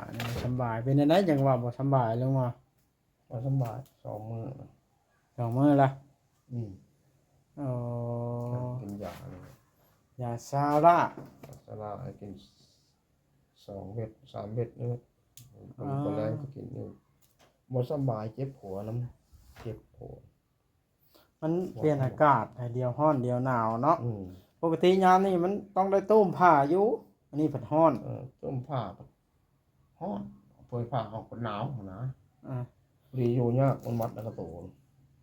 ອັນນີ້ບໍ່ສຳບາຍ ເປັນຈັ່ງໃດຈັ່ງວ່າບໍ່ສຳບາຍລົງມາ? ບໍ່ສຳບາຍສອງມື້ ສອງມື້ລະ. ອືມ ອໍ ກິນຢາ ຢາຊາລາ ຊາລາໃຫ້ກິນສອງເມັດ ສາມເມັດນີ້ ຕອນແລງກໍກິນຢູ່. ບໍ່ສຳບາຍ ເຈັບຫົວນຳ ເຈັບຫົວ. ມັນປ່ຽນອາກາດໃຫ້ດຽວຮ້ອນດຽວໜາວເນາະ. ອືມ ປົກກະຕິຍາມນີ້ມັນຕ້ອງໄດ້ຕຸ້ມຜ້າຢູ່ ອັນນີ້ພັດຮ້ອນ. ເອີ ຕຸ້ມຜ້າຮ້ອນ ເປີດຜ້າອອກພັດໜາວຫັ້ນນະ. ອ່າ ພໍດີຢູ່ຍາກ ມັນມັດແລ້ວກໍໂຕ.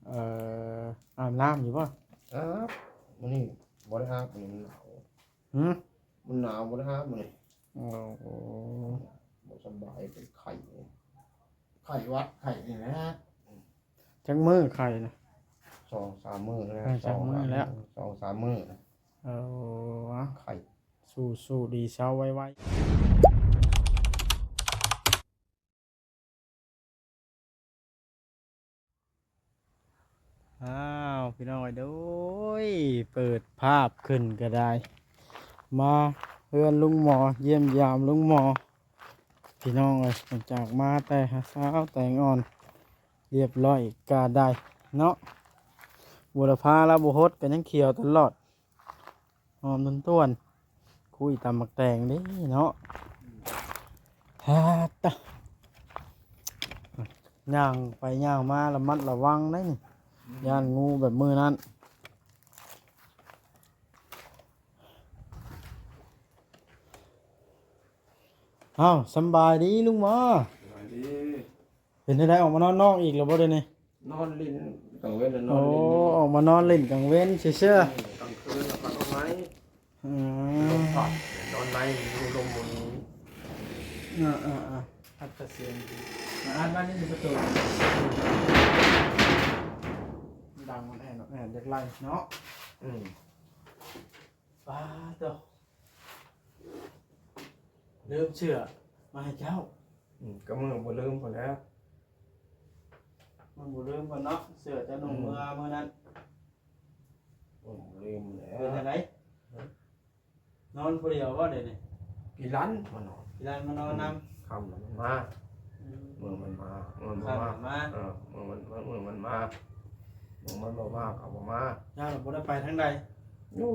ເອີ ອາບນ້ຳຢູ່ບໍ່? ອາບ ມື້ນີ້ບໍ່ໄດ້ອາບ ມື້ນີ້ມັນໜາວ. ຫື? ມັນໜາວ ບໍ່ໄດ້ອາບມື້ນີ້. ໂອ້ ບໍ່ສະບາຍ ເປັນໄຂ້ ໄຂ້ຫວັດ ໄຂ້ນີ້ແຫຼະ. ຈັກມື້ໄຂ້ນະ? ສອງສາມມື້ແລ້ວ. ສອງສາມມື້ແລ້ວ ສອງສາມມື້. ເອີ ໄຂ້ ສູ້ໆ ດີເຊົາໄວໆ. ອ້າວ ພີ່ນ້ອງເອີຍ ໂດຍ ເປີດພາບຂຶ້ນກໍໄດ້ ມາເຮືອນລຸງໝໍ ຢ້ຽມຢາມລຸງໝໍ ພີ່ນ້ອງເອີຍ. ຫຼັງຈາກມາແຕ່ຫາສາວແຕງອ່ອນ ລຽບຮ້ອຍກະໄດ້ເນາະ. ບົວລະພາລາວບໍ່ຫົດກໍຍັງຂຽວຕະຫຼອດ ຫອມທວນໆ ຄຸຍຕຳໝາກແຕງເດ້ເນາະ. ຮາຕະ ຍ່າງໄປຍ່າງມາລະມັດລະວັງໄດ໋ນີ້. ອືມ ຢ້ານງູແບບມື້ນັ້ນ. ອ້າວ ສຳບາຍດີລຸງໝໍ. ສະບາຍດີ. ເປັນຈັ່ງໃດ ອອກມານອນນອກອີກແລ້ວບໍ່ດຽວນີ້? ນອນຫຼິ້ນກາງເວັນ ນອນຫຼິ້ນ. ໂອ້ ອອກມານອນຫຼິ້ນກາງເວັນຊື່ໆ. ອືມ ກາງຄືນລະພັດອອກໃນ. ອືມ ລົມພັດ ນອນໃນ ລົມບໍ່ມີ. ເອີໆໆ ພັດກະສຽນ. ອ່າ ອັນນັ້ນນີ້ປະຕູ ດັງ ມັນແອນ ແອນຢາກໄລ່ເນາະ. ອືມ ປາໂຕ ລືມເສື້ອມາໃຫ້ເຈົ້າ. ອືມ ກໍມື້ບໍ່ລືມພຸ້ນແຫຼະ. ມັນບໍ່ລືມພຸ້ນເນາະ ເສື້ອເຈົ້ານຸ່ງ ອືມ ເມື່ອມື້ນັ້ນ. ໂອ້ຍ ບໍ່ລືມແຫຼະ. ເປັນຈັ່ງໃດ? ຮະ? ນອນຜູ້ດຽວບໍ່ດຽວນີ້? ກິລັນມານອນ. ກິລັນມານອນນຳ. ອືມ ຄ່ຳແລ້ວມັນມາ. ອືມ ມື້ມັນມາ ມື້ມັນບໍ່ມາ. ຄ່ຳແລ້ວມາ. ເອີ ມື້ມັນ ມື້ມັນມາ ມື້ມັນບໍ່ມາກໍບໍ່ມາ. ເຈົ້າບໍ່ໄດ້ໄປທາງໃດ? ຢູ່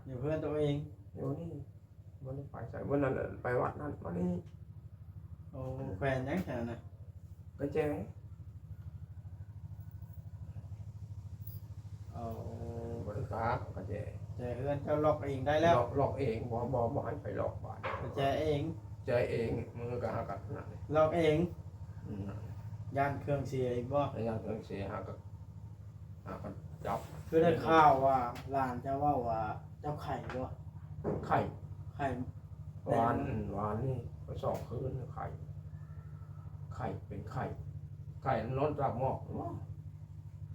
ຢູ່ເຮືອນໂຕເອງ. ຢູ່ນີ້ ບໍ່ໄດ້ໄປໃສ. ມື້ນັ້ນແຫຼະໄປວັດນັ້ນມານີ້. ໂອ້ ແຂວງຫຍັງແຖວນັ້ນນະ? ກະແຈ. ໂອ້ ບໍ່ໄດ້ກາກະແຈ. ແຈເຮືອນເຈົ້າລັອກເອງໄດ້ແລ້ວ? ລັອກ ລັອກເອງ. ບໍ່ ບໍ່ ບໍ່ໃຫ້ໃຜລັອກບາດ. ກະແຈເອງ? ແຈເອງ. ມື້ກະຫາກັນນັ້ນ ລັອກເອງ. ອືມ ຢ້ານເຄື່ອງເສຍອີກບໍ່? ຢ້ານເຄື່ອງເສຍ ຫາກະ ຫາກະຈັບ. ຄືໄດ້ຂ່າວວ່າຫຼານເຈົ້າເວົ້າວ່າເຈົ້າໄຂ້ບໍ່? ໄຂ້ ໄຂ້. ວານ ວານນີ້ໄປສອງຄືນໄຂ້ ໄຂ້ ເປັນໄຂ້ ໄຂ້ນອນຕາກໝອກ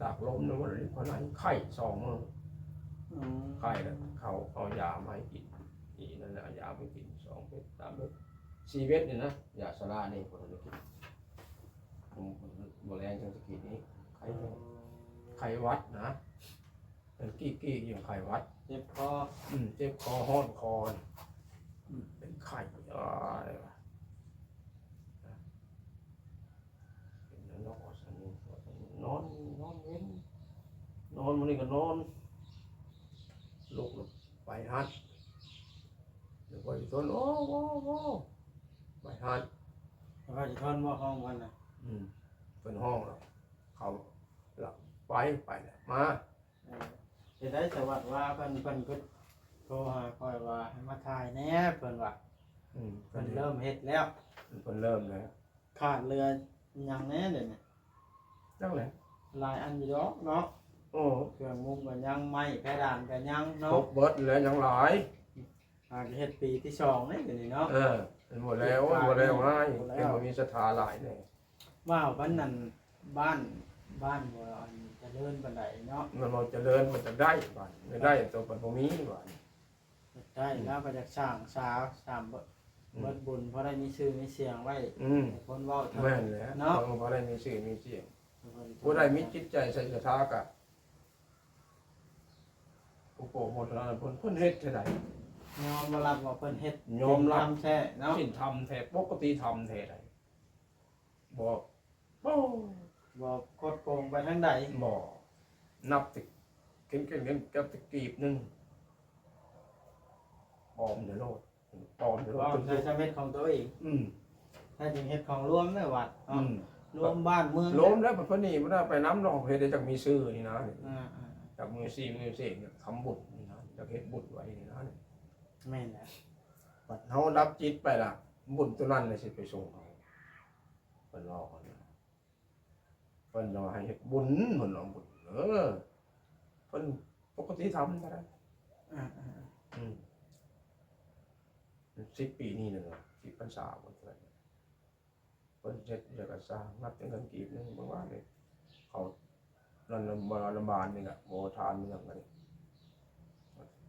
ຕາກລົມ ນອນຢູ່ພາຍໃນ ໄຂ້ສອງມື້. ອືມ ໄຂ້ແລ້ວເຂົາເອົາຢາມາໃຫ້ກິນ ອີນັ້ນແຫຼະ ເອົາຢາມາໃຫ້ກິນສອງເມັດ ສາມເມັດ ສີ່ເມັດນີ້ນະ ຢາຊາລານີ້ ບໍ່ໄດ້ກິນ ບໍ່ແລງຈັ່ງຊິກິນນີ້. ໄຂ້ ອໍ ໄຂ້ຫວັດນະ. ເປັນກີ້ໆ ຢູ່ ໄຂ້ຫວັດ ເຈັບຄໍ. ອືມ ເຈັບຄໍ ຮ້ອນຄໍ. ອືມ ເປັນໄຂ້. ອ້າຍ ເປັນນອນ ນອນ ນອນເວັນ ນອນມື້ນີ້ກໍນອນ ລຸກແລ້ວໄປຫັ້ນ ແລ້ວກໍຊິທົນ ໂອ້ ໂອ້ ໂອ້ ໄປຫັ້ນ. ແລ້ວກໍຊິທົນບໍ່ ຮ້ອງມັນນະ? ອືມ ເພິ່ນຮ້ອງແລ້ວ ເຂົາລະໄປ ໄປແລ້ວມາ. ເອີ ເຮັດໄດ້ສະຫວັດວ່າເພິ່ນ ເພິ່ນກໍໂທຫາຂ້ອຍວ່າໃຫ້ມາຖ່າຍແດ່ ເພິ່ນວ່າ. ອືມ ເພິ່ນເລີ່ມເຮັດແລ້ວ ເພິ່ນເລີ່ມແລ້ວ. ຂາດເຫຼືອຫຍັງແດ່ດຽວນີ້? ຈັກແຫຼະ ຫຼາຍອັນຢູ່ດອກເນາະ. ໂອ້ ເຄື່ອງມຸງກໍຍັງ ໄມ້ເພດານກໍຍັງເນາະ ຄົບເບິດແລ້ວ ຍັງຫຼາຍ. ຫາກະເຮັດປີທີສອງເດ້ດຽວນີ້ເນາະ. ເອີ ບໍ່ແລ້ວ ບໍ່ແລ້ວ ຫາຍ ບໍ່ແລ້ວ ເປັນບໍ່ມີສັດທາຫຼາຍແດ່. ວ່າມັນນັ້ນ ບ້ານ ບ້ານບໍ່ອັນຈະເລີນປານໃດເນາະ. ມັນບໍ່ຈະເລີນ ມັນຈະໄດ້ ບ້ານໄດ້ໂຕມັນບໍ່ມີ ບ້ານໄດ້. ອືມ ລາວກໍຢາກສ້າງສາ ສ້າງເບີດ ອືມ ເບີດບຸນ ພໍໄດ້ມີຊື່ມີສຽງໄວ້ ອືມ ໃຫ້ຄົນເວົ້າເຖິງ. ແມ່ນແຫຼະ ເນາະ ເພິ່ນກໍພໍໄດ້ມີຊື່ມີສຽງ. ຜູ້ໃດມີຈິດໃຈໃສ່ສັດທາກະ ອຸປະໂມທະນານຳເພິ່ນ ເພິ່ນເຮັດເທື່ອໃດ ຍອມຮັບວ່າເພິ່ນເຮັດ ຍອມຮັບ ສິນທຳແທ້ເນາະ ສິນທຳແທ້ ປົກກະຕິທຳແທ້ໃດ໋ ບໍ່ ໂອ້ ບໍ່ຄົດໂກງໄປທາງໃດ ບໍ່ ນັບແຕ່ ເກັບ ເກັບ ເກັບ ເກັບແຕ່ກີບໜຶ່ງ ອອມໄດ້ໂລດ ອອມໄດ້ໂລດ ອອມໃສ່ສຳເລັດຂອງຕົວເອງ ອືມ ແທ້ຈິງເຮັດຂອງລວມໃນວັດເນາະ ອືມ ລວມບ້ານເມືອງ ລວມແລ້ວ ບັດນີ້ບໍ່ໄດ້ໄປນຳດອກ ເຮັດໄດ້ຈັກມີຊື່ນີ້ນະ ອ່າໆ ຈັກມີຊື່ມີເສກ ຢາກທຳບຸນນີ້ນະ ຢາກເຮັດບຸນໄວ້ນີ້ນະ ແມ່ນແຫຼະ ບັດເຮົາດັບຈິດໄປລະ ບຸນຕົວນັ້ນລະຊິໄປສົ່ງເຮົາ ເພິ່ນເວົ້າກັນນະ ເພິ່ນວ່າໃຫ້ເຮັດບຸນ ເພິ່ນວ່າບຸນ ເອີ ເພິ່ນປົກກະຕິທຳເທົ່າໃດ ອ່າໆ ອືມ ສິບປີນີ້ນະ ສິບພັນສາບໍ່ເທົ່າໃດ ເພິ່ນເຮັດແລ້ວກໍສ້າງ ນັບແຕ່ເງິນກີບໜຶ່ງ ເບິ່ງວ່ານີ້ ເຂົາ ລະບານນີ້ລະ ບໍ່ທານເມືອງອັນນີ້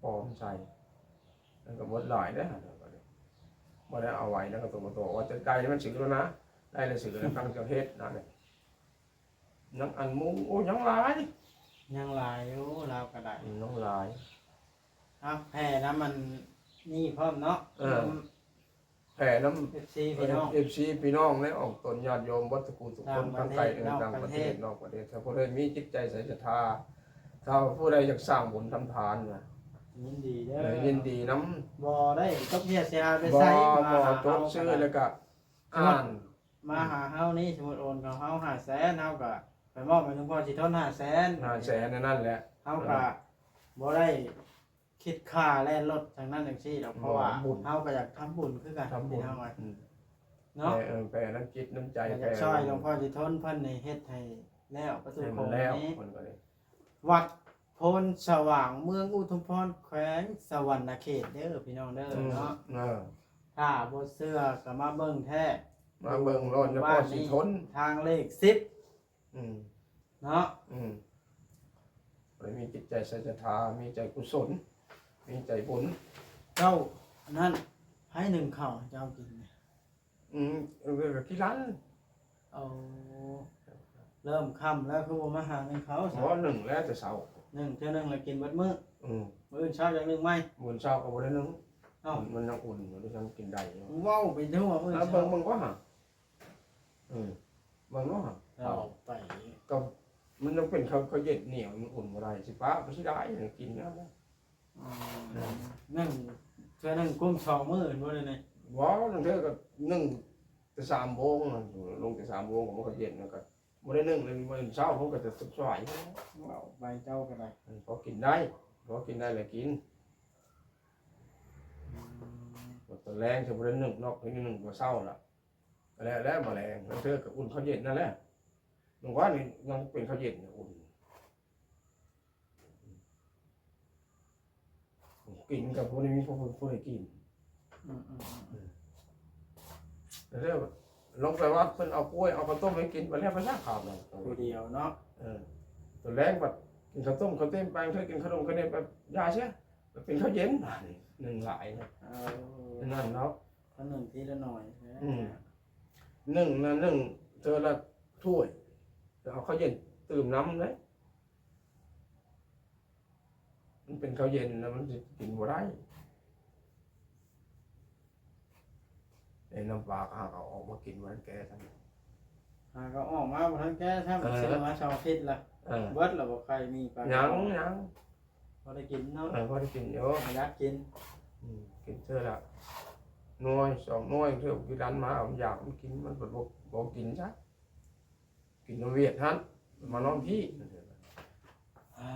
ປອມໃສ່ ມັນກໍໝົດຫຼາຍເດ້ ບໍ່ໄດ້ເອົາໄວ້ນຳ ກໍຕົວ ຕົວວ່າຈະໄດ້ມັນຊື້ແລ້ວນະ ໄດ້ແລ້ວຊື້ແລ້ວ ຕັ້ງໃຈເຮັດນັ້ນ ຍັງອັນມຸງ ໂອ້ ຍັງຫຼາຍ ຍັງຫຼາຍຢູ່ ລາວກໍໄດ້ ອືມ ຍັງຫຼາຍ ເອົາ ແຜ່ນຳອັນນີ້ພ້ອມເນາະ ເອີ ນຳ ແຜ່ນຳ ເອັຟຊີ ພີ່ນ້ອງ ເອັຟຊີ ພີ່ນ້ອງ ແລະອອກຕົນຍາດໂຍມເບິດທຸກຜູ້ທຸກຄົນ ຕ່າງປະເທດ ທັງໃກ້ ເອີ ຕ່າງປະເທດ ນອກປະເທດ ຖ້າຜູ້ໃດມີຈິດໃຈໃສສັດທາ ຖ້າຜູ້ໃດຢາກສ້າງບຸນທຳທານນະ ຍິນດີເດີ ເອີ ຍິນດີນຳ ບໍ່ໄດ້ຕົກເຫຍເສຍຫາຍໄປໃສ ບໍ່ ມາ ບໍ່ ຈົດຊື່ແລ້ວກໍອ່ານ ມາຫາເຮົານີ້ ສົມມຸດໂອນເຂົ້າເຮົາຫ້າແສນ ເຮົາກໍໄປມອບໃຫ້ຫຼວງພໍ່ສີທົນຫ້າແສນ ຫ້າແສນ ນັ້ນແຫຼະ ເຮົາກໍ ເອີ ບໍ່ໄດ້ ຄິດຄ່າແລ່ນລົດທາງນັ້ນຈັ່ງຊີ້ດອກ ເພາະວ່າ ບໍ່ ບຸນ ເຮົາກໍຢາກທຳບຸນຄືກັນ ທຳບຸນ ພີ່ນ້ອງເອີຍ ອືມ ເນາະ ແປ ເອີ ແປນ້ຳຈິດນ້ຳໃຈ ກໍຢາກຊ່ອຍ ແປ ຫຼວງພໍ່ສີທົນເພິ່ນນີ້ເຮັດໃຫ້ແລ້ວປະຕູໂຂງນີ້ ໃຫ້ມັນແລ້ວ ເພິ່ນກໍໄດ້ ວັດໂພນສະຫວ່າງ ເມືອງອຸທຸມພອນ ແຂວງສະຫວັນນະເຂດເດີ ພີ່ນ້ອງເດີ ອືມ ເນາະ ເອີ ຖ້າບໍ່ເຊື່ອກໍມາເບິ່ງແທ້ ມາເບິ່ງໂລດ ຢູ່ ນະຄອນສີທົນ ທາງເລກສິບ ອືມ ເນາະ ອືມ ໄດ້ມີຈິດໃຈໃສ່ສັດທາ ມີໃຈກຸສົນ ມີໃຈບຸນ ເຈົ້າ ອັນນັ້ນ ໃຜໜຶ້ງເຂົ້າໃຫ້ເຈົ້າກິນນີ້ ອືມ ເອີ ກໍກິນຫຼັງ ໂອ້ ເລີ່ມຄ່ຳແລ້ວ ຄືບໍ່ມາຫາໜຶ້ງເຂົ້າຊະ ບໍ່ ໜຶ້ງແລ້ວແຕ່ເຊົ້າ ໜຶ້ງເທື່ອໜຶ່ງແລ້ວກິນເບິດມື້ ອືມ ມື້ອື່ນເຊົ້າຈັ່ງໜຶ້ງໃໝ່ ມື້ເຊົ້າກໍບໍ່ໄດ້ໜຶ້ງ ເອົ້າ ມັນຍັງອຸ່ນຢູ່ ຍັງກິນໄດ້ຢູ່ ເວົ້າໄປທົ່ວ ມື້ເຊົ້າ ເບິ່ງ ເບິ່ງກໍຫາ ເອີ ເບິ່ງເນາະ ເອົາໄປ ກໍມັນຍັງເປັນເຂົ້າ ເຂົ້າເຢັນໜຽວ ມັນອຸ່ນບໍ່ໄດ້ ຊິປະໄປຊິໄດ້ ກິນແລ້ວນະ ອືມ ໜຶ້ງ ເທື່ອໜຶ່ງກຸ້ມສອງມື້ແມ່ນບໍ່ ດຽວນີ້ ບໍ່ ລາງເທື່ອກໍໜຶ້ງແຕ່ສາມໂມງ ລົງແຕ່ສາມໂມງ ກໍມັນກໍເຢັນ ແລ້ວກໍບໍ່ໄດ້ໜຶ້ງເລີຍ ມື້ເຊົ້າເຮົາກໍຈະສວາຍ ເວົ້າໄປເຈົ້າກໍໄດ້ ພໍກິນໄດ້ ພໍກິນໄດ້ແລ້ວກິນ ອືມ ຕອນແລງຈະບໍ່ໄດ້ໜຶ້ງເນາະ ເພິ່ນໜຶ້ງແຕ່ເຊົ້າລະ ກໍແລ້ວແຫຼະ ມາແລງ ລາງເທື່ອກໍອຸ່ນເຂົ້າເຢັນນັ້ນແຫຼະ ມື້ວານນີ້ຍັງເປັນເຂົ້າເຢັນຢູ່ ອຸ່ນ ກິນກໍບໍ່ໄດ້ມີຜູ້ ຜູ້ໃດກິນ ອືມ ອືມ ອືມ ແລ້ວລົງໄປວັດ ເພິ່ນເອົາກ້ວຍ ເອົາເຂົ້າຕົ້ມໃຫ້ກິນ ບັດແລ້ວໄປຊະຄາບນັ້ນ ຜູ້ດຽວເນາະ ເອີ ຕອນແລງບັດກິນເຂົ້າຕົ້ມ ເຂົ້າເຕັມແປງ ເທື່ອກິນເຂົ້າດົງເຂົ້າເໜັດ ບັດຢ່າເສຍ ບັດເປັນເຂົ້າເຢັນ ບາດນີ້ໜຶ້ງຫຼາຍນະ ເອີ ນັ້ນເນາະ ກໍໜຶ້ງທີລະໜ້ອຍ ອືມ ໜຶ້ງນະ ໜຶ້ງເທື່ອລະຖ້ວຍ ແລ້ວເອົາເຂົ້າເຢັນຕື່ມນຳເດ້ ມັນເປັນເຂົ້າເຢັນແລ້ວມັນຊິກິນບໍ່ໄດ້ ໄອ້ນ້ຳປາຫາກເອົາອອກມາກິນບໍ່ທັນແກ່ຊ້ຳ ຫາກເອົາອອກມາບໍ່ທັນແກ່ຊ້ຳ ເອີ ຊື້ມາສອງທິດລະ ເອີ ເບິດລະບໍ່ ໄຂ່ມີປາ ຍັງ ຍັງ ພໍໄດ້ກິນເນາະ ເອີ ພໍໄດ້ກິນຢູ່ ຢາກກິນ ອືມ ກິນເທື່ອລະໜ່ວຍສອງໜ່ວຍ ເທື່ອກິນລັນມາ ມັນຢາກມັນກິນ ມັນບໍ່ ບໍ່ກິນຊະ ກິນນຳວຽດຫັ້ນ ມານອນພີ້ ອ່າ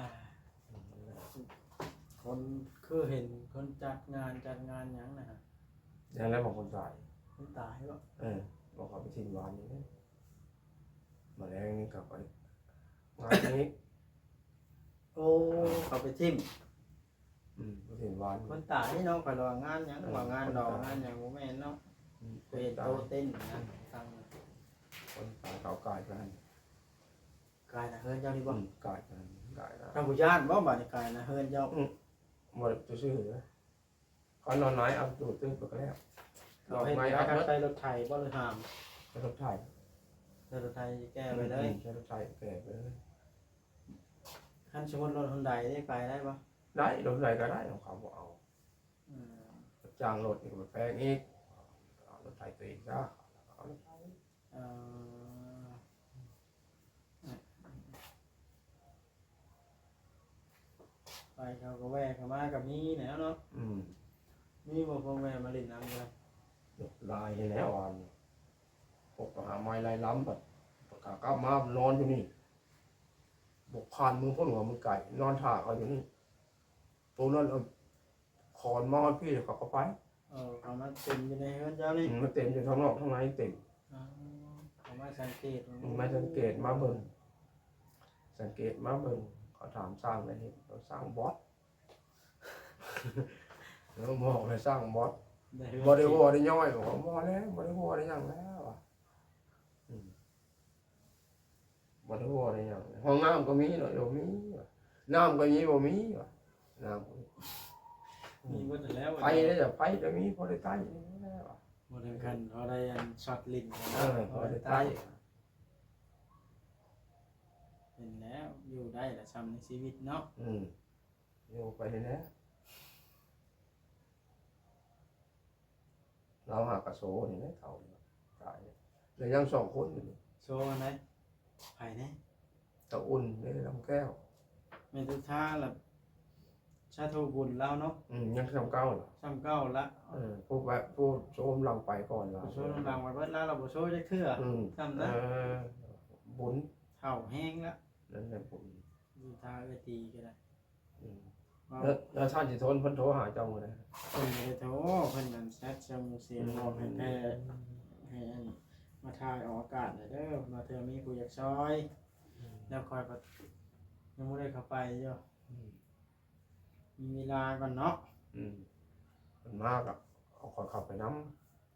ຄົນຄືເຫັນຄົນຈັດງານ ຈັດງານຫຍັງນະ ຢ່າງແລ້ວບາງຄົນຕາຍ ຄົນຕາຍເບາະ ເອີ ບາງເຂົາໄປຖິ້ມວານນີ້ເດ້ ມາແລງນີ້ເຂົາໄປ ງານນີ້ ໂອ້ ເຂົາໄປຖິ້ມ ອືມ ບໍ່ເຫັນວານ ຄົນຕາຍເນາະ ຂ້ອຍວ່າງານຫຍັງ ເອີ ວ່າງານດອງ ຄົນຕາຍ ງານຫຍັງ ບໍ່ແມ່ນເນາະ ອືມ ເປັນໂຕເຕັ້ນຫຍັງ ຄົນຕາຍ ຄົນຕາຍເຂົາກາຍໄປຫັ້ນ ກາຍໜ້າເຮືອນເຈົ້ານີ້ບໍ່ ອືມ ກາຍໄປຫັ້ນ ກາຍນະ ເຈົ້າບໍ່ຢ້ານບໍ່ ບາດນີ້ກາຍໜ້າເຮືອນເຈົ້າ ອືມ ບໍ່ ຊື່ໆ ເຂົານອນໜາຍເອົາຕູ້ຕື່ມໄປກໍແລ້ວ ເຂົາເຮັດໃຫ້ ໃຊ້ລົດໄຖບໍ່ ຫຼືຫາມ ໃຊ້ລົດໄຖ ໃຊ້ລົດໄຖແກ່ໄປເລີຍ ອືມ ໃຊ້ລົດໄຖແກ່ໄປເລີຍ ຄັນສົມມຸດລົດຮຸນໄດເດ້ ໄປໄດ້ບໍ່ ໄດ້ ລົດໃດກໍໄດ້ ຂອງເຂົາບໍ່ເອົາ ອືມ ຈ້າງລົດນີ້ກໍໄປແປງອີກ ເອົາລົດໄຖຕົວເອງຊະ ເອົາລົດໄຖ ເອີ ໄປເຂົາກໍແວ່ເຂົ້າມາກໍມີແຫຼະເນາະ. ອືມ ມີບໍ່ພວກແວ່ມາຫຼິ້ນນຳກັນ? ຫຼາຍແລ້ວ ອັນ ພວກກໍຫາໄມ້ໄລ່ລຳ ບັດ ບັດຂາກັບມານອນຢູ່ນີ້ ບໍ່ຜ່ານເມືອງພຸ້ນ ເມືອງໄກ ນອນຖ້າເຂົາຢູ່ນີ້. ໂຕນັ້ນເອົາຂອນມາຮອດພີ້ ເຂົາກໍໄປ. ເອີ ເຂົາມາເຕັມຢູ່ໃນເຮືອນເຈົ້ານີ້? ອືມ ມາເຕັມຢູ່ທາງນອກທາງໃນເຕັມ. ອໍ ເຂົາມາສັງເກດ ອືມ ມາສັງເກດມາເບິ່ງ ສັງເກດມາເບິ່ງ ເຂົາຖາມຊ່າງໄດ້ເຮັດ ເຂົາສ້າງບອດ ແລ້ວບອກໃຫ້ສ້າງບອດ ບໍ່ໄດ້ຫົວໄດ້ຍ້ອຍ ບອກວ່າບໍ່ແລ້ວ ບໍ່ໄດ້ຫົວໄດ້ຫຍັງແລ້ວ ອືມ ບໍ່ໄດ້ຫົວໄດ້ຫຍັງ ຫ້ອງນ້ຳກໍມີເນາະ ບໍ່ມີວ່າ ນ້ຳກໍມີ ບໍ່ມີວ່າ ນ້ຳ ມີເບິດແລ້ວ ໄຟເດ້ ໄຟກໍມີ ພໍໄດ້ໃຊ້ແລ້ວ ບໍ່ເຖິງຂັ້ນພໍໄດ້ອັນຊັອດຫຼິ້ນ ເອີ ພໍໄດ້ໃຊ້ ເຫັນແລ້ວ ຢູ່ໄດ້ລະຊ່ຳໃນຊີວິດເນາະ. ອືມ ຢູ່ໄປນີ້ແຫຼະ ລາວຫາກະໂຊນີ້ແຫຼະ ເຖົ້ານີ້ຕາຍ ແລ້ວຍັງສອງຄົນຢູ່ນີ້. ໂຊອັນໃດ? ໃຜແດ່? ຕາອຸ່ນເດ້ ລຳແກ້ວ ແມ່ນທຸທາລະ ສາທຸບຸນລາວເນາະ. ອືມ ຍັງຊ່ຳເກົ່າລະ ຊ່ຳເກົ່າລະ. ເອີ ຜູ້ແບບ ຜູ້ໂຊນຳຫຼັງໄປກ່ອນລາວ ຜູ້ໂຊນຳຫຼັງໄປເບິດລາວ ລາວບໍ່ໂຊຈັກເທື່ອ. ອືມ ຊ່ຳນັ້ນ ເອີ ບຸນ ເຖົ້າແຮງລະ ນັ້ນແຫຼະບຸນ ຢູ່ທ່າເອື້ອຍຕີກໍໄດ້. ອືມ ແລ້ວ ແລ້ວທ່ານຊິໂທນ ເພິ່ນໂທຫາເຈົ້າມື້ໃດ? ເພິ່ນບໍ່ໄດ້ໂທ ເພິ່ນນັ້ນແຊັດສົ່ງສຽງບອກໃຫ້ແຕ່ ໃຫ້ອັນ ມາຖ່າຍອອກອາກາດແດ່ເດີ ວ່າເທື່ອມີຜູ້ຢາກຊ່ອຍ. ອືມ ແລ້ວຂ້ອຍກໍຍັງບໍ່ໄດ້ເຂົ້າໄປຢູ່. ອືມ ມີເວລາກ່ອນເນາະ. ອືມ ເພິ່ນມາກໍເອົາຂ້ອຍເຂົ້າໄປນຳ.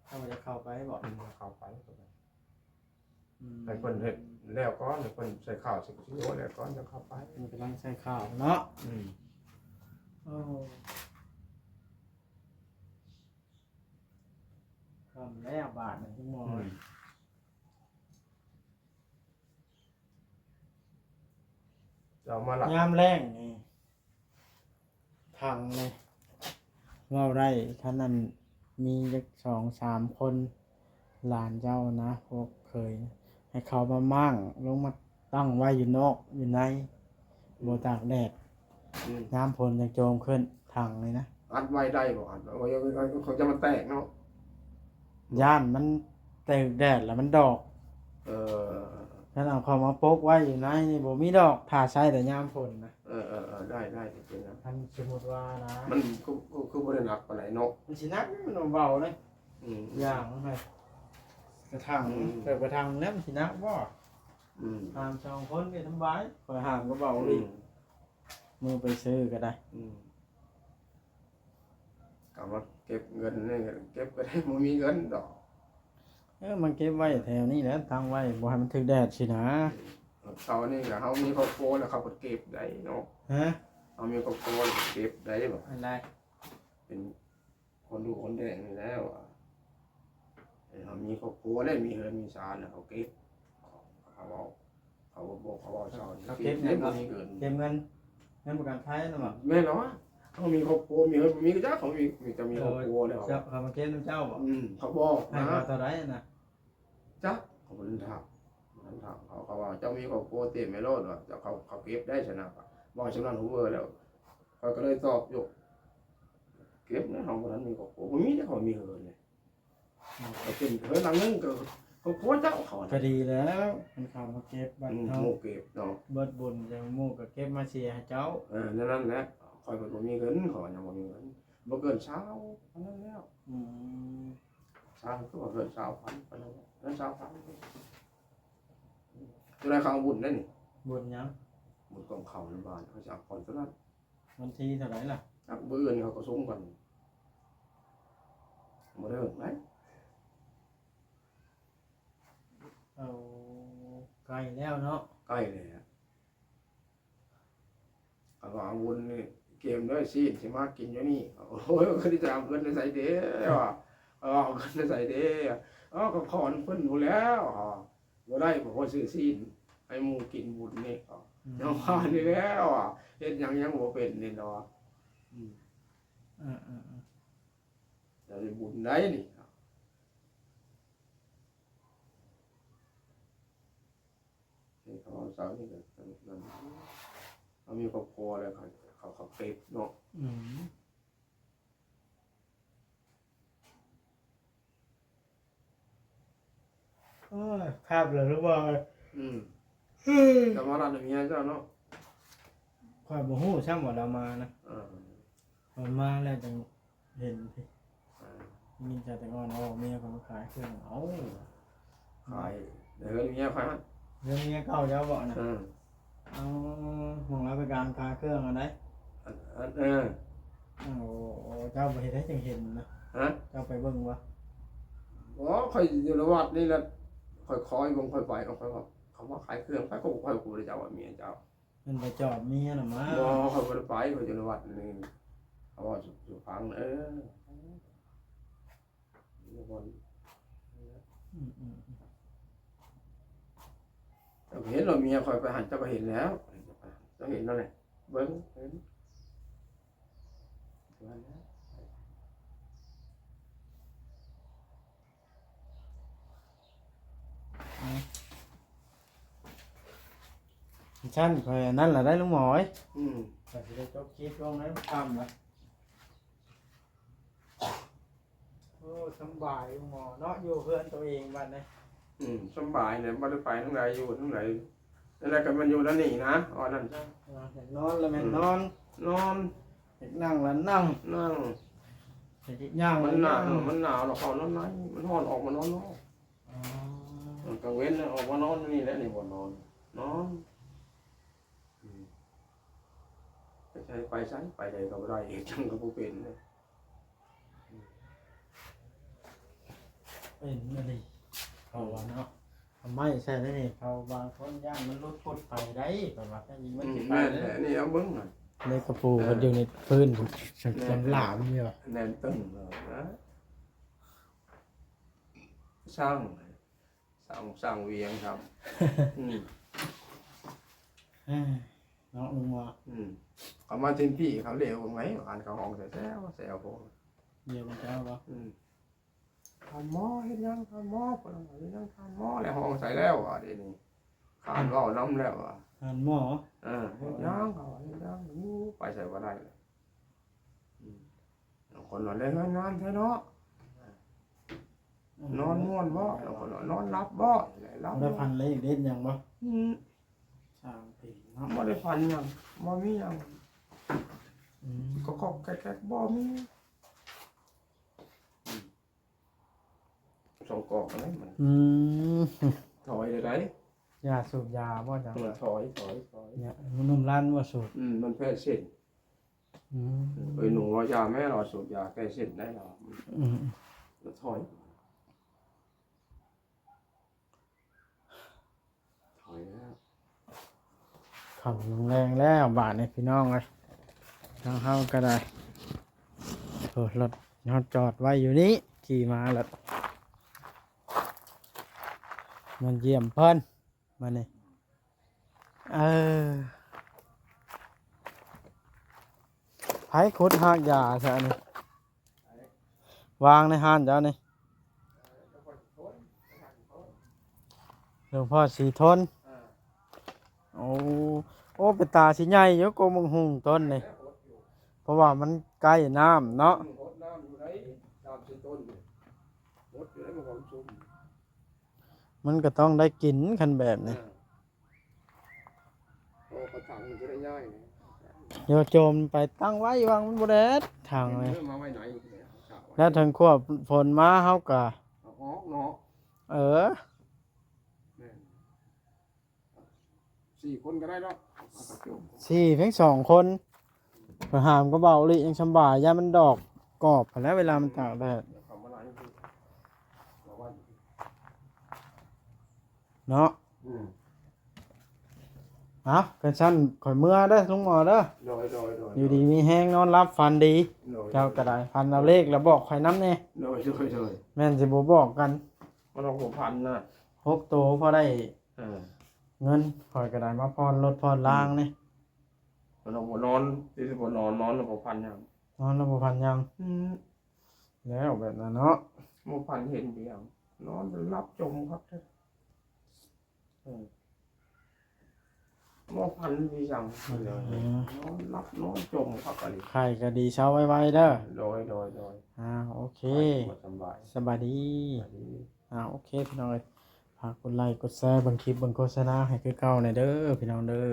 ເຈົ້າຢາກເຂົ້າໄປບໍ? ອືມ ເຂົ້າໄປ ອືມ ໃຫ້ເພິ່ນເຮັດແລ້ວກ່ອນ ໃຫ້ເພິ່ນໃສ່ຂາວໃສ່ໂຫຍແລ້ວກ່ອນ ຈັ່ງເຂົ້າໄປ. ເພິ່ນກຳລັງໃສ່ຂາວເນາະ. ອືມ ໂອ້ ຄ່ຳແລ້ວບາດນີ້ ຄຸນໝໍ. ອືມ ເຈົ້າມາລະ ຍາມແລ້ງນີ້ ຖັງນີ້ເວົ້າໄດ້ ຄັນນັ້ນມີຈັກສອງສາມຄົນ ຫຼານເຈົ້ານະ ພວກເຂີຍ ໃຫ້ເຂົາມາມ້າງລົງມາຕັ້ງໄວ້ຢູ່ນອກຢູ່ໃນ ອືມ ບໍ່ຕາກແດດ. ອືມ ຍາມຝົນຈັ່ງໂຈມຂຶ້ນຖັງນີ້ນະ. ອັດໄວ້ໄດ້ບໍ່? ອັດໄວ້ ເຂົາຈະມາແຕກເນາະ ຢ້ານມັນຖືກແດດແລ້ວມັນດອກ. ເອີ ຄັນເອົາເຂົ້າມາປົກໄວ້ຢູ່ໃນນີ້ບໍ່ມີດອກ ຖ້າໃຊ້ແຕ່ຍາມຝົນນະ. ເອີໆໆ ໄດ້ໆ ບໍ່ເປັນຫຍັງ. ຄັນສົມມຸດວ່ານະ ມັນຄື ຄື ຄືບໍ່ໄດ້ໜັກປານໃດເນາະ. ມັນຊິໜັກ ມັນເບົາເດ້. ອືມ ຢ່າງໃຫ້ກະຖາງ ອືມ ເກີດກະຖາງແລ້ວມັນຊິໜັກບໍ່? ອືມ ຫາມສອງຄົນກໍສະບາຍ ຂ້ອຍຫາມກໍເບົາອີກ. ອືມ ມື້ໄປຊື້ກໍໄດ້. ອືມ ກະມາເກັບເງິນນີ້ ເກັບກໍໄດ້ ບໍ່ມີເງິນດອກ. ເອີ ມາເກັບໄວ້ແຖວນີ້ແຫຼະ ຕັ້ງໄວ້ບໍ່ໃຫ້ມັນຖືກແດດຊີ້ນະ. ເຂົານີ້ກະ ເຮົາມີຄອບຄົວແລ້ວ ເຂົາກໍເກັບໄດ້ເນາະ. ຮະ? ເຮົາມີຄອບຄົວແລ້ວເກັບໄດ້ບໍ່? ອັນໃດ? ເປັນຄົນດຸຄົນແດງນີ້ແຫຼະວ່າ ເຮົາມີຄອບຄົວແລ້ວ ມີເຮືອນມີຊານແລ້ວ ເຂົາເກັບ ເຂົາເວົ້າ ເຂົາບໍ່ບອກ ເຂົາເວົ້າເຊົາ ເຂົາເກັບຫຍັງ? ເກັບເງິນ ເກັບເງິນ ເງິນປະກັນໄພນັ້ນບໍ? ແມ່ນແລ້ວວະ ເຮົາມີຄອບຄົວ ມີເຮືອນ ມີກະຈັກ ເຂົາມີ ມີ ຈະມີຄອບຄົວແລ້ວ ເຂົາມາເກັບນຳເຈົ້າບໍ? ອືມ ເຂົາບອກ ໃຫ້ມາເທົ່າໃດນະ? ຈັກ ເຂົາບໍ່ໄດ້ຖາມ ບໍ່ໄດ້ຖາມເຂົາ ເຂົາວ່າເຈົ້າມີຄອບຄົວເຕັມໄປໂລດວ່າ ເຈົ້າ ເຂົາ ເຂົາເກັບໄດ້ຊັ້ນນະ ເວົ້າຊ່ຳນັ້ນຮູ້ເບີແລ້ວ ຂ້ອຍກໍເລີຍຕອບຢູ່ ເກັບນະ ເຮົາບໍ່ທັນມີຄອບຄົວ ບໍ່ມີເດ້ ເຂົາມີເຮືອນເດ້ ເຂົາເປັນເຮືອນຫຼັງໜຶ່ງກໍຄອບຄົວເຈົ້າ ເຂົາ ກໍດີແລ້ວ ຄັນເຂົາມາເກັບບັດ ອືມ ເຮົາ ໝູ່ເກັບເນາະ ເບິດບຸນຈັ່ງໝູ່ກໍເກັບມາເສຍໃຫ້ເຈົ້າ. ເອີ ນັ້ນແຫຼະ ຂ້ອຍເພິ່ນບໍ່ມີເງິນ ຂ້ອຍຍັງບໍ່ມີເງິນ ບໍ່ເກີນຊາວ ເທົ່ານັ້ນແລ້ວ. ອືມ ຊາວ ຄືວ່າເກີນຊາວພັນ ປານນັ້ນແຫຼະ ເກີນຊາວພັນ ຕົວໃດເຂົາເອົາບຸນໄດ້ນີ້? ບຸນຫຍັງ? ບຸນກອງເຂົ້າໃນບ້ານ ເຂົາຊິເອົາກ່ອນຕົວນັ້ນ. ວັນທີເທົ່າໃດລະ? ຈັກ ມື້ອື່ນເຂົາກໍສົງກັນ ບໍ່ໄດ້ເບິ່ງໄດ. ເອົາ ໃກ້ແລ້ວເນາະ ໃກ້ແລ້ວ. ເຂົາວ່າ ບຸນນີ້ ເກມເດີ ຊີ້ນຊິມາກິນຢູ່ນີ້. ໂອ້ຍ ເຂົາຊິໄດ້ເອົາເງິນໃນໃສເດ ວ່າ ເອົາເງິນໃນໃສເດ. ເອົາ ກໍຂໍນຳເພິ່ນພຸ້ນແລ້ວ ບໍ່ໄດ້ ບໍ່ພໍຊື້ຊີ້ນໃຫ້ໝູ່ກິນບຸນນີ້. ອືມ ຍັງວ່ານີ້ແຫຼະ ວ່າເຮັດຫຍັງຍັງບໍ່ເປັນນີ້ເນາະ. ອືມ ເອີໆໆ. ຈະໄດ້ບຸນໄດ໋ນີ້. ເຮົາເຊົານີ້ກໍ ເຮົາມີຄອບຄົວແລ້ວ ເຂົາ ເຂົາ ເຂົາເກັບເນາະ. ອືມ. ໂອ້ຍ ຄັກແລ້ວຫຼືວ່າ ອືມ ເຈົ້າມາລັດເມຍເຈົ້າເນາະ. ຂ້ອຍບໍ່ຮູ້ຊ້ຳວ່າລາວມານະ. ເອີ ຂ້ອຍມາແລ້ວຈັ່ງເຫັນພີ້. ເອີ ໄດ້ຍິນແຕ່ຕາງອ່ອນເວົ້າເມຍຂ້ອຍມາຂາຍເຄື່ອງ. ເອົ້າ ຂາຍໃນເຮືອນເມຍຂ້ອຍຫັ້ນ. ເຮືອນເມຍເກົ່າເຈົ້າບໍນະ? ເອີ. ເອົາ ໝ່ອງລາວໄປການຂາຍເຄື່ອງຫັ້ນໃດ໋. ອັນ ອັນ ເອີ. ໂອ້ ເຈົ້າໄປເຮັດໃດຈັ່ງເຫັນນະ? ຮະ? ເຈົ້າໄປເບິ່ງບໍ່? ອໍ ຂ້ອຍຢູ່ໃນວັດນີ້ແຫຼະ ຂ້ອຍຄອຍເບິ່ງ ຂ້ອຍໄປ ຂ້ອຍວ່າເຂົາມາຂາຍເຄື່ອງ ໃຜກໍບໍ່ ຂ້ອຍກໍບໍ່ໄດ້ຈັກວ່າເມຍເຈົ້າ. ເພິ່ນໄປຈອບເມຍນະມາ. ບໍ່ ຂ້ອຍບໍ່ໄດ້ໄປ ຂ້ອຍຢູ່ໃນວັດນີ້ ເຂົາເວົ້າສູ່ ສູ່ຟັງ. ເອີ ຢູ່ບ່ອນ ອືມໆໆ ເຈົ້າເຫັນແລ້ວ ເມຍຂ້ອຍໄປຫັ້ນ ເຈົ້າກໍເຫັນແລ້ວ ເຈົ້າເຫັນແລ້ວແຫຼະ ເບິ່ງ ເຫັນ ອືມ ຊັ້ນຂ້ອຍອັນນັ້ນລະໄດ໋ ລຸງໝໍເອີຍ. ອືມ ຂ້ອຍຊິໄດ້ຈົບຄລິບລົງແລ້ວ ຄ່ຳລະ. ໂອ້ ສຳບາຍຢູ່ໝໍເນາະ ຢູ່ເຮືອນໂຕເອງບັດນີ້. ອືມ ສຳບາຍແຫຼະ ບໍ່ໄດ້ໄປທາງໃດ ຢູ່ທາງໃດ ແລ້ວກໍມັນຢູ່ແນວນີ້ນະ ອັນນັ້ນ ເອີ ຢາກນອນລະແມ່ນ ອືມ ນອນ ນອນ ຢາກນັ່ງລະນັ່ງ ນັ່ງ ຢາກຍ່າງລະຍ່າງ. ມັນໜາວ ມັນໜາວລະເຂົ້ານອນໃນ ມັນຮ້ອນອອກມານອນນອກ. ອໍ ເອີ ກາງເວັນອອກມານອນຢູ່ນີ້ແຫຼະ ນີ້ບ່ອນນອນ ນອນ. ອືມ ໄປໃສ ໄປໃສ ໄປໃດກໍບໍ່ໄດ້ ເຮັດຫຍັງກໍບໍ່ເປັນເລີຍ. ເປັນອີ່ຫຼີ ເຂົາວ່າເນາະ ເອົາໄມ້ໃສ່ໃນນີ້ ເຂົາບາງຄົນຢ້ານມັນຫຼຸດພົດໄປໄດ໋ ເຂົາວ່າ ມັນຊິໄປ ອືມ ແມ່ນແຫຼະ ນີ້ເອົາເບິ່ງນະ ໃນກະປູ ເອີ ເພິ່ນຢູ່ໃນພື້ນພຸ້ນ ແມ່ນ ຫຼາມຢູ່ ແໜ້ນຕຶ້ງເລີຍນະ ສ້າງ ສ້າງ ສ້າງວຽງຊ້ຳ. ອືມ ເອີ ເນາະ ລຸງໝໍ. ອືມ ເຂົາມາເຕັມທີ່ ເຂົາເລວເບິ່ງໄວ້ ອ່ານເຂົາຮ້ອງແຊວໆ ແຊວໂພດ ເລວເບິ່ງເຈົ້າບໍ? ອືມ ທ່ານໝໍເຮັດຫຍັງ? ທ່ານໝໍ ເພິ່ນວ່າເຮັດຫຍັງ? ທ່ານໝໍ ແລ້ວຮ້ອງໃສ່ແລ້ວວ່າ ດຽວນີ້ຂ້ານເວົ້ານຳແລ້ວວ່າ ທ່ານໝໍ ເອີ ເຮັດຫຍັງ? ເຂົາວ່າເຮັດຫຍັງ? ຢູ່ ໄປໃສບໍ່ໄດ້ແລ້ວ. ອືມ ບາງຄົນວ່າແລງງານງາມແທ້ເນາະ ອືມ ນອນມ່ວນບໍ? ບາງຄົນວ່ານອນຫຼັບບໍ? ໄດ້ຝັນເລກເດັດຫຍັງບໍ? ອືມ ຊ່າງເປັນເນາະ ບໍ່ໄດ້ຝັນຫຍັງ ບໍ່ມີຫຍັງ ອືມ ກໍກອກແກກບໍ່ມີ ອືມ ສອງກອກຫັ້ນແຫຼະມັນ ອືມ ຖອຍໄດ້ໃດ ຢາສູບຢາບໍ່ເຈົ້າ? ເອີ ຖອຍ ຖອຍ ຖອຍ ເນາະ ໜຸ່ມລັນບໍ່ສູບ? ອືມ ມັນແພ້ເສັ້ນ ອືມ ເອີຍ ໜູວ່າຢ່າແມ່ ລາວວ່າສູບຢາແກ້ເສັ້ນໄດ້ລາວ ອືມ ລະຖອຍ ຖອຍແລ້ວ ຄ່ຳລົງແລງແລ້ວບາດນີ້ພີ່ນ້ອງເອີຍ ທາງເຮົາກໍໄດ້ ໂອ້ ລົດເຮົາຈອດໄວ້ຢູ່ນີ້ ຂີ່ມາແລ້ວ ມາຢ້ຽມເພິ່ນ ມານີ້ ເອີ ໃຜຂຸດຮາກຢາຊະອັນນີ້ ວາງໃນຮ້ານເຈົ້ານີ້ ຫຼວງພໍ່ສີທົນ ໂອ້ ໂອ້ ເປັນຕາຊິໃຫຍ່ຢູ່ ກົກໝາກຫຸ່ງຕົ້ນນີ້ ເພາະວ່າມັນໃກ້ນ້ຳເນາະ ມັນກໍຕ້ອຖັງມັນຈະໄດ້ງ່າຍ ໂຍໂຈມໄປຕັ້ງໄວ້ວັງມັນບໍ່ແດດຖັງນີ້ ເອົາມາໄວ້ໃນ ແລ້ວເຖິງຂວບຝົນມາເຮົາກໍເອົາອອກເນາະ ເອີ ແມ່ນ ສີ່ຄົນກໍໄດ້ເນາະ ສີ່ເປັນສອງຄົນ ໄປຫາມກະເບົາອີ່ຫຼີຍັງສຳບາຍ ຢ້ານມັນດອກກອບຫັ້ນແຫຼະ ເວລາມັນຕາກແດດ ເອົາມາໄວ້ ເອົາໄວ້ ເນາະ ອືມ ເອົາ ຄັນຊັ້ນຂ້ອຍເມືອເດີ ລຸງໝໍເດີ ໂດຍ ໂດຍ ໂດຍ ຢູ່ດີມີແຮງ ນອນຫຼັບຝັນດີ ໂດຍ ເຈົ້າກໍໄດ້ ຝັນເອົາເລກແລ້ວບອກຂ້ອຍນຳແດ່ ໂດຍ ໂດຍ ໂດຍ ແມ່ນຊິບໍ່ບອກກັນ ມັນອອກຫົວພັນນະ ຫົກໂຕພໍໄດ້ ເອີ ເງິນ ຂ້ອຍກໍໄດ້ມາຜ່ອນລົດຜ່ອນລາງນີ້ ມັນອອກບໍ່ນອນ ທີ່ຊິບໍ່ນອນ ນອນແລ້ວບໍ່ຝັນຫຍັງ ນອນແລ້ວບໍ່ຝັນຫຍັງ ອືມ ແລ້ວແບບນັ້ນເນາະ ບໍ່ຝັນເຫັນດຽວ ນອນຫຼັບຈົມຄັກແທ້ ເອີ ບໍ່ຝັນຄືຫຍັງ ເອີ ນອນຫຼັບນອນຈົມຄັກອີ່ຫຼີ ໄຂ້ກໍດີເຊົາໄວໆເດີ ໂດຍ ໂດຍ ໂດຍ ອ່າ ໂອເຄ ສະບາຍດີ ສະບາຍດີ ອ່າ ໂອເຄ ພີ່ນ້ອງເອີຍ ຝາກກົດໄລກົດແຊເບິ່ງຄລິບເບິ່ງໂຄສະນາໃຫ້ຄືເກົ່າແດ່ເດີ ພີ່ນ້ອງເດີ.